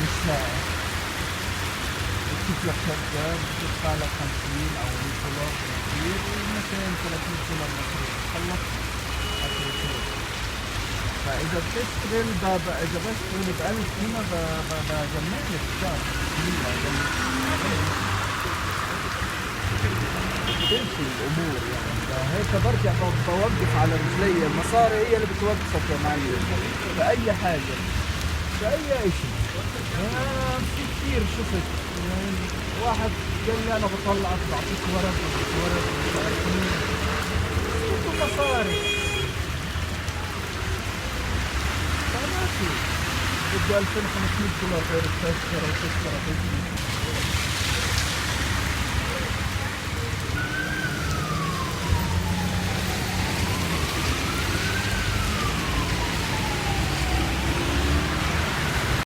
بالساعة. بتشوف لك شركة بتدفع لك 50 أو 100 دولار بالكثير، 200 300 دولار مصروف، خلصت آخر الشغل. فإذا بتشتغل إذا بشتغل ب 1000 هنا بجمع لي بالشهر 500. تمشي الامور يعني. فهيك برجع بوقف على رجلي. المصاري هي اللي بتوقفك يا معلم في اي حاجه، في اي اشي. يعني انا في كثير شفت، يعني واحد قال لي انا بطلعك، بعطيك ورق ومش ورق ومش عارف مين، بده مصاري. فما في، بده 2500 دولار غير التذكره وتذكره.